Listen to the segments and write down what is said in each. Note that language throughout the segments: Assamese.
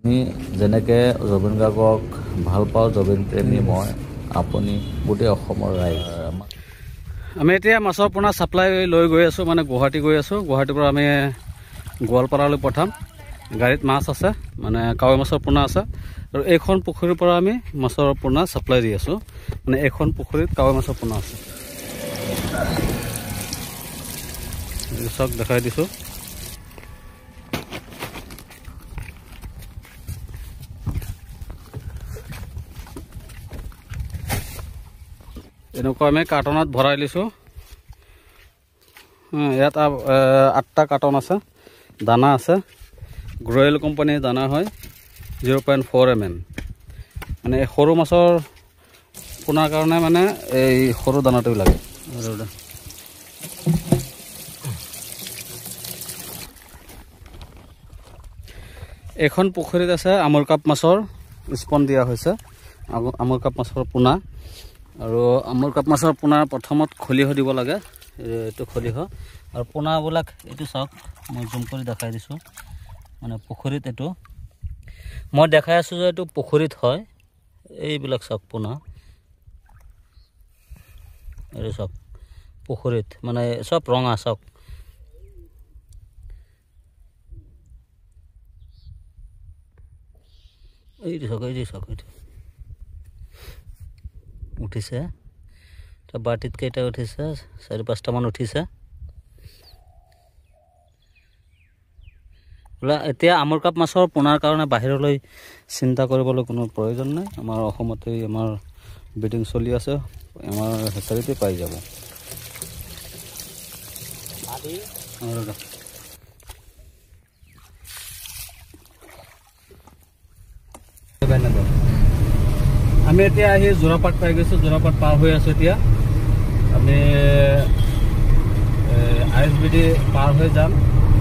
আমি যেনেকৈ জুবিন গাৰ্গক ভাল পাওঁ, জুবিন প্ৰেমী মই, আপুনি, গোটেই অসমৰ ৰাইজ। আমি এতিয়া মাছৰ পোনা ছাপ্লাই লৈ গৈ আছোঁ, মানে গুৱাহাটী গৈ আছোঁ। গুৱাহাটীৰ পৰা আমি গোৱালপাৰালৈ পঠাম। গাড়ীত মাছ আছে, মানে কাৱৈ মাছৰ পোনা আছে। আৰু এইখন পুখুৰীৰ পৰা আমি মাছৰ পোনা ছাপ্লাই দি আছোঁ। মানে এইখন পুখুৰীত কাৱৈ মাছৰ পোনা আছে, চব দেখাই দিছোঁ। এনেকুৱা আমি কাৰ্টনত ভৰাই লৈছোঁ। ইয়াত 8টা কাৰ্টন আছে, দানা আছে, গ্ৰয়েল কোম্পানীৰ দানা হয়, 0.4 mm। মানে সৰু মাছৰ পোনাৰ কাৰণে মানে এই সৰু দানাটো লাগে। এইখন পুখুৰীত আছে আমুৰ কাপ মাছৰ স্পন দিয়া হৈছে, আমুৰ কাপ মাছৰ পোনা। আৰু আমুৰ কাপ মাছৰ পোনা প্ৰথমত খলিহ দিব লাগে, এইটো খলিহ। আৰু পোনাবিলাক এইটো চাওক, মই জুম কৰি দেখাই দিছোঁ। মানে পুখুৰীত এইটো মই দেখাই আছোঁ যে এইটো পুখুৰীত হয়। এইবিলাক চাওক পোনা, এইটো চাওক পুখুৰীত, মানে চব ৰঙা চাওক। এইটো চাওক, এইটো চাওক, এইটো উঠিছে। বাতিত কেইটা উঠিছে, 4-5টামান উঠিছে। এতিয়া আমুৰ কাপ মাছৰ পোনাৰ কাৰণে বাহিৰলৈ চিন্তা কৰিবলৈ কোনো প্ৰয়োজন নাই। আমাৰ অসমতেই আমাৰ ব্ৰিডিং চলি আছে, আমাৰ হেচাৰীতে পাই যাব। আমি এতিয়া আহি যোৰাপাট পাই গৈছোঁ, যোৰাপাট পাৰ হৈ আছোঁ। এতিয়া আমি I S B D পাৰ হৈ যাম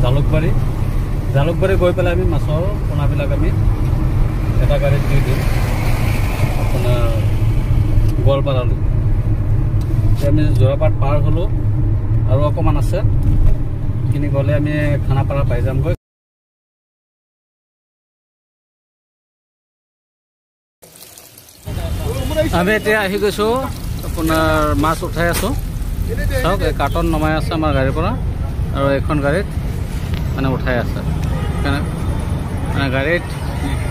জালুকবাৰী। জালুকবাৰী গৈ পেলাই আমি মাছৰ পোনাবিলাক আমি এটা গাড়ীত দি দিম আপোনাৰ গোৱালপাৰালৈ। এতিয়া আমি যোৰাপাট পাৰ হ'লোঁ, আৰু অকণমান আছে, সেইখিনি গ'লে আমি খানাপাৰা পাই যামগৈ। আমি এতিয়া আহি গৈছোঁ, আপোনাৰ মাছ উঠাই আছোঁ। চাওক, এই কাৰ্টন নমাই আছে আমাৰ গাড়ীৰ পৰা, আৰু এইখন গাড়ীত মানে উঠাই আছে। মানে গাড়ীত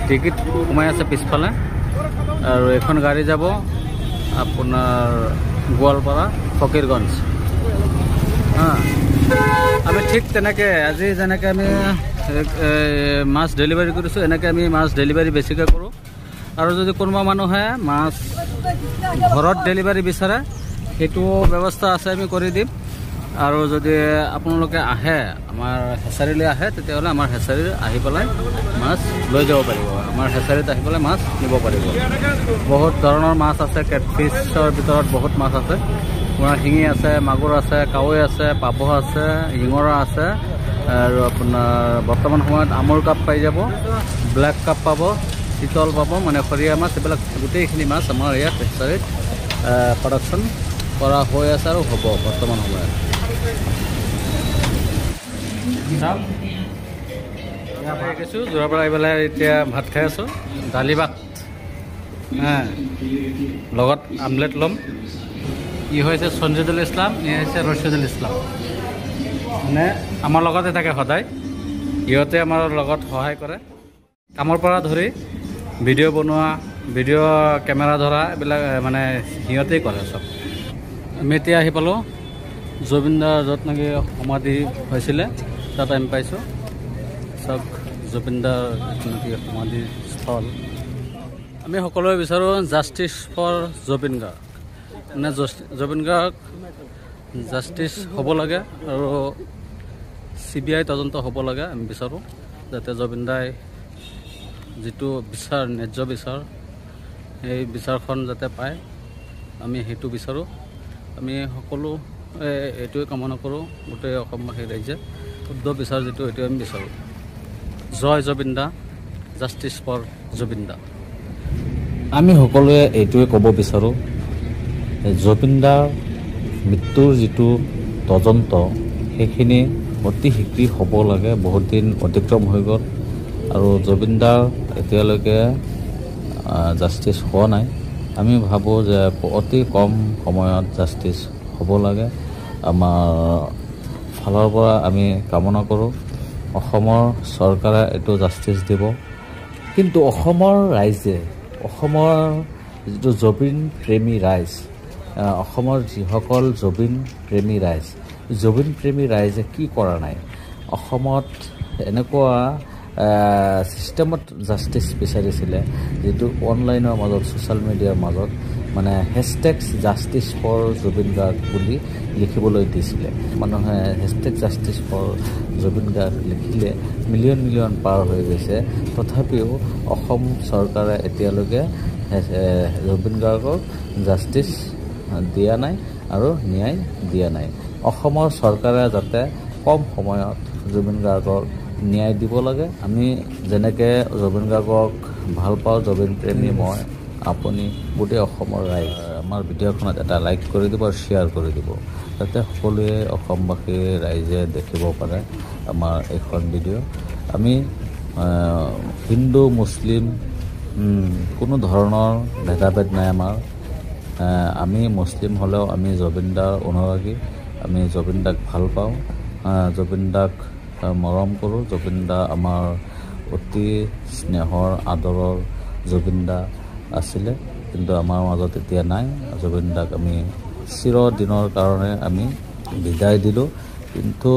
টিকিট সোমাই আছে পিছফালে। আৰু এইখন গাড়ী যাব আপোনাৰ গোৱালপাৰা ফকীৰগঞ্জ। হা, আমি ঠিক তেনেকৈ আজি যেনেকৈ আমি মাছ ডেলিভাৰী কৰিছোঁ, এনেকৈ আমি মাছ ডেলিভাৰী বেছিকৈ কৰোঁ। আৰু যদি কোনোবা মানুহে মাছ ঘৰত ডেলিভাৰী বিচাৰে, সেইটো ব্যৱস্থা আছে, আমি কৰি দিম। আৰু যদি আপোনালোকে আহে, আমাৰ হেচাৰীলৈ আহে, তেতিয়াহ'লে আমাৰ হেচাৰীত আহি পেলাই মাছ লৈ যাব পাৰিব। আমাৰ হেচাৰীত আহি পেলাই মাছ নিব পাৰিব। বহুত ধৰণৰ মাছ আছে, কেটফিছৰ ভিতৰত বহুত মাছ আছে। আপোনাৰ শিঙি আছে, মাগুৰ আছে, কাৱৈ আছে, পাভ আছে, শিঙৰা আছে। আৰু আপোনাৰ বৰ্তমান সময়ত আমুৰ কাপ পাই যাব, ব্লেক কাপ পাব, চিতল পাব, মানে সৰিয়া মাছ, এইবিলাক গোটেইখিনি মাছ আমাৰ ইয়াত হেচাৰীত প্ৰডাকশ্যন কৰা হৈ আছে আৰু হ'ব বৰ্তমান সময়ত। গৈছোঁ যোৱাৰ পৰা আহি পেলাই এতিয়া ভাত খাই আছোঁ, দালি ভাত লগত আমলেট ল'ম। ই হৈছে সঞ্জিদুল ইছলাম, ই হৈছে ৰচিদুল ইছলাম, মানে আমাৰ লগতে থাকে সদায়। ইহঁতে আমাৰ লগত সহায় কৰে কামৰ পৰা ধৰি ভিডিঅ' বনোৱা, ভিডিঅ' কেমেৰা ধৰা, এইবিলাক মানে সিহঁতেই কৰে চব। আমি এতিয়া আহি পালোঁ জুবিন দাৰ য'ত নেকি সমাধি হৈছিলে, তাত আমি পাইছোঁ। চব জুবিন দাৰ নেকি সমাধি স্থল। আমি সকলোৱে বিচাৰোঁ জাষ্টিছ ফৰ জুবিন গাৰ্গ, মানে জুবিন গাৰ্গ জাষ্টিছ হ'ব লাগে আৰু চি বি আই তদন্ত হ'ব লাগে। আমি বিচাৰোঁ যাতে জুবিন দাই যিটো বিচাৰ, ন্যায্য বিচাৰ, সেই বিচাৰখন যাতে পায়, আমি সেইটো বিচাৰোঁ। আমি সকলো এইটোৱে কামনা কৰোঁ, গোটেই অসমবাসী ৰাইজে শুদ্ধ বিচাৰ যিটো, সেইটো আমি বিচাৰোঁ। জয় জুবিন দা, জাষ্টিছ ফৰ জুবিন দা। আমি সকলোৱে এইটোৱে ক'ব বিচাৰোঁ, জুবিন দাৰ মৃত্যুৰ যিটো তদন্ত, সেইখিনি অতি শীঘ্ৰেই হ'ব লাগে। বহুত দিন অতিক্ৰম হৈ গ'ল। আৰু জুবিন দাৰ এতিয়ালৈকে জাষ্টিছ হোৱা নাই। আমি ভাবোঁ যে অতি কম সময়ত জাষ্টিছ হ'ব লাগে। আমাৰ ফালৰ পৰা আমি কামনা কৰোঁ অসমৰ চৰকাৰে এইটো জাষ্টিছ দিব। কিন্তু অসমৰ ৰাইজে, অসমৰ যিটো জুবিন প্ৰেমী ৰাইজ, অসমৰ যিসকল জুবিন প্ৰেমী ৰাইজ, জুবিন প্ৰেমী ৰাইজে কি কৰা নাই? অসমত এনেকুৱা ছিষ্টেমত জাষ্টিছ বিচাৰিছিলে, যিটো অনলাইনৰ মাজত, ছ'চিয়েল মিডিয়াৰ মাজত মানে hashtag justice for Zubeen Garg বুলি লিখিবলৈ দিছিলে। মানুহে hashtag justice for Zubeen Garg লিখিলে মিলিয়ন মিলিয়ন পাৰ হৈ গৈছে। তথাপিও অসম চৰকাৰে এতিয়ালৈকে জুবিন গাৰ্গক জাষ্টিছ দিয়া নাই আৰু ন্যায় দিয়া নাই। অসমৰ চৰকাৰে যাতে কম সময়ত জুবিন গাৰ্গক ন্যায় দিব লাগে। আমি যেনেকৈ জুবিন গাৰ্গক ভাল পাওঁ, জুবিন প্ৰেমী মই, আপুনি, গোটেই অসমৰ ৰাইজ, আমাৰ ভিডিঅ'খনত এটা লাইক কৰি দিব আৰু শ্বেয়াৰ কৰি দিব, যাতে সকলোৱে অসমবাসী ৰাইজে দেখিব পাৰে আমাৰ এইখন ভিডিঅ'। আমি হিন্দু মুছলিম কোনো ধৰণৰ ভেদাভেদ নাই আমাৰ। আমি মুছলিম হ'লেও আমি জুবিন দাৰ অনুৰাগী, আমি জুবিন দাক ভাল পাওঁ, জুবিন দাক মৰম কৰোঁ। জুবিন দা আমাৰ অতি স্নেহৰ আদৰৰ জুবিন দা আছিলে, কিন্তু আমাৰ মাজত এতিয়া নাই। জুবিন দাক আমি চিৰদিনৰ কাৰণে আমি বিদায় দিলোঁ। কিন্তু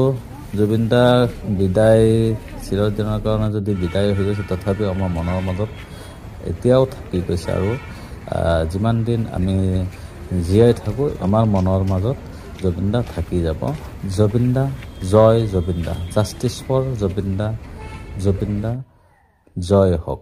জুবিন দাক বিদায় চিৰদিনৰ কাৰণে যদি বিদায় হৈ গৈছে, তথাপিও আমাৰ মনৰ মাজত এতিয়াও থাকি গৈছে। আৰু যিমান দিন আমি জীয়াই থাকোঁ, আমাৰ মনৰ মাজত জুবিন দা থাকি যাব। জুবিন দা জয়, জুবিন দা জাষ্টিছ ফৰ জুবিন দা, জুবিন দা জয় হওক।